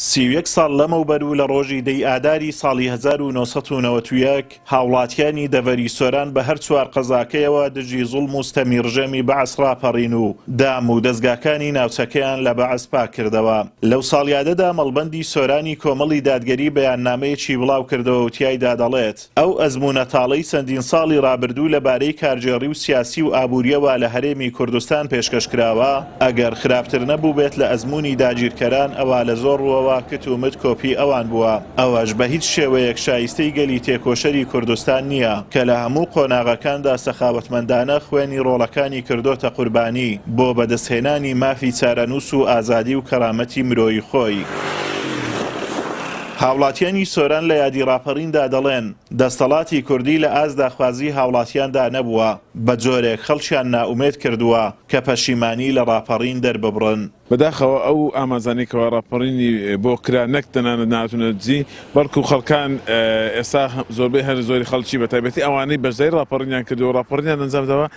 31 ساڵ لەمەوبەر و لە ڕۆژی دەی ئاداری ساڵی 1991 هاوڵاتیانی دەڤەری سۆران بە هەر چوار قەزاکەیەوە دژی زوڵم و ستەمی ڕژێمی بەعس ڕاپەڕین و دام و دەزگاکانی ناوچەکەیان لە بەعس پاککردەوە. لەو ساڵیادەدا مەڵبەندی سۆرانی کۆمەڵی دادگەری بەیاننامەیەکی بڵاوکردەوە و تیایدا دەڵێت، ئەو ئەزموونە تاڵەی چەندین ساڵی ڕابردوو لە بارەی کارگێڕی و سیاسی و ئابوورییەوە لە هەرێمی کوردستان پێشکەش کراوە، ئەگەر خراپتر نەبووبێت لە ئەزموونی داگیرکەران ئەوا لە زۆر ڕووەوە کت و مت کۆپی ئەوان بووە، ئەوەش بە هیچ شێوەیەک شایستەی گەلی تێکۆشەری کوردستان نییە کە لە هەموو قۆناغەکاندا سەخاوەتمەندانە خوێنی ڕۆڵەکانی کردۆتە قوربانی بۆ بەدەستهێنانی مافی چارەنووس و ئازادی و کەرامەتی مرۆیی خۆی. هاوڵاتیانی سۆران لە یادی ڕاپەڕیندا دەڵێن، دەستەڵاتی کوردی لە ئاست داخوازی هاوڵاتیاندا نەبووە، بە جۆرێک خەڵکیان نائومێد کردووە کە پەشیمانی لە ڕاپەڕین دەرببڕن. بەداخەوە ئەو ئامانجانەی کەوا ڕاپەڕینی بۆ کرا نەک تەنانەت نەهاتوونە جی، بەڵکو خەڵکان ئێستا زۆربەی هەرە زۆری خەڵکی بەتایبەتی ئەوانەی بەشداری ڕاپەڕینیان کردووە و ڕاپەڕینیان ئەنجام داوە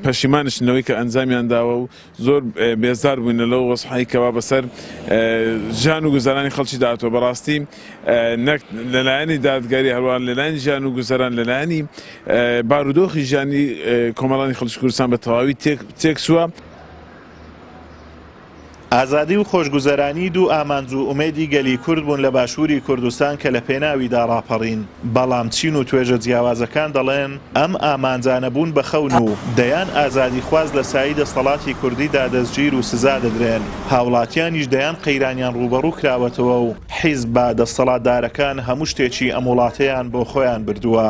پەشیمانیشن لەوەی کە ئەنجامیان داوە و زۆر بێزار بووینە لەو وەزعەی کەوا بەسەر ژیان و گوزەرانی خەڵکیدا هاتووە بەڕاستی نەک لەلایەنی دادگەری هەروەها لەلایەن ژیان و گوزەران لەلایەنی بارودۆخی ژیانی کۆمەڵانی خەڵکی کوردستان بە تەواوی تێکچووە. ئازادی و خۆشگوزەرانی دوو ئامانج و ئومێدی گەلی کورد بوون لە باشووری کوردستان کە لە پێناویدا ڕاپەڕین، بەڵام چین و توێژە جیاوازەکان دەڵێن ئەم ئامانجانە بوون بە خەون و دەیان ئازادیخواز لە سایەی دەستەڵاتی کوردیدا دەستگیر و سزا دەدرێن، هاوڵاتیانیش دەیان قەیرانیان ڕووبەڕوو کراوەتەوە و حیزبە دەستەڵاتدارەکان هەموو شتێکی ئەم وڵاتەیان بۆ خۆیان بردووە.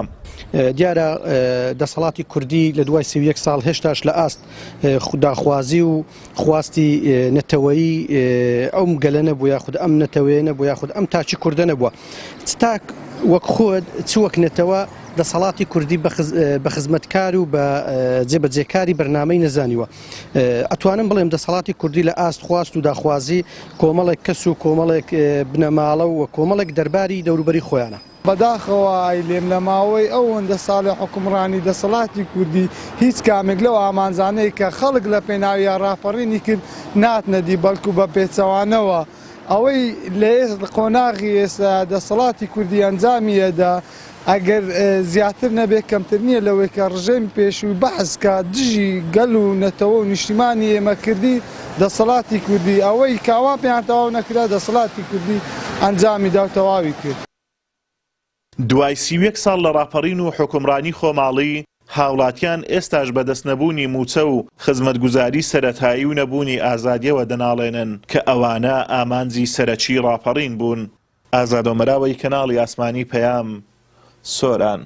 دیارە دەسەڵاتی کوردی لە دوای 31 ساڵ هێشتاش لە ئاست داخوازی و خواستی نەتەوەیی ئەم گەلە نەبوو یاخود ئەم نەتەوەیە نەبوو یاخود ئەم تاکی کوردە نەبووە چ تاک وەک خۆت چ وەک نەتەوە دەسەڵاتی کوردی بە خزمەتکار و بە جێبەجێکاری بەرنامەی نەزانیوە ئەتوانم بڵێم دەسەڵاتی کوردی لە ئاست خواست و داخوازی کۆمەڵێک کەس و کۆمەڵێک بنەماڵە و کۆمەڵێک دەرباری دەوروبەری خۆیانە. بەداخەوە ئایلێم لە ماوەی ئەوەندە ساڵی حوکمڕانی دەسەڵاتی کوردی هیچ کامێک لەو ئامانجانەی کە خەڵک لە پێناویا ڕاپەڕینی کرد ناتنە دی بەڵکو بە پێچەوانەوە ئەوەی لە قۆناغی ئێستا دەسەڵاتی کوردی ئەنجامی ئەدا ئەگەر زیاتر نەبێت کەمتر نییە لەوەی کە ڕژێمی پێشووی بەعس کە دژی گەل و نەتەوە و نیشتیمانی ئێمە کردی دەسەڵاتی کوردی ئەوەی کە ئەوان پێیان تەواو نەکرا دەسەڵاتی کوردی ئەنجامی دا و تەواوی کرد. دوای 31 ساڵ لە ڕاپەڕین و حوکمڕانی خۆماڵی، هاوڵاتیان ئێستاش بەدەست نەبوونی مووچە و خزمەتگوزاری سەرەتایی و نەبوونی ئازادیەوە دەناڵێنن کە ئەوانە ئامانجی سەرەکی ڕاپەڕین بوون. ئازاد ئۆمەراوەی کەناڵی ئاسمانی پەیام، سۆران.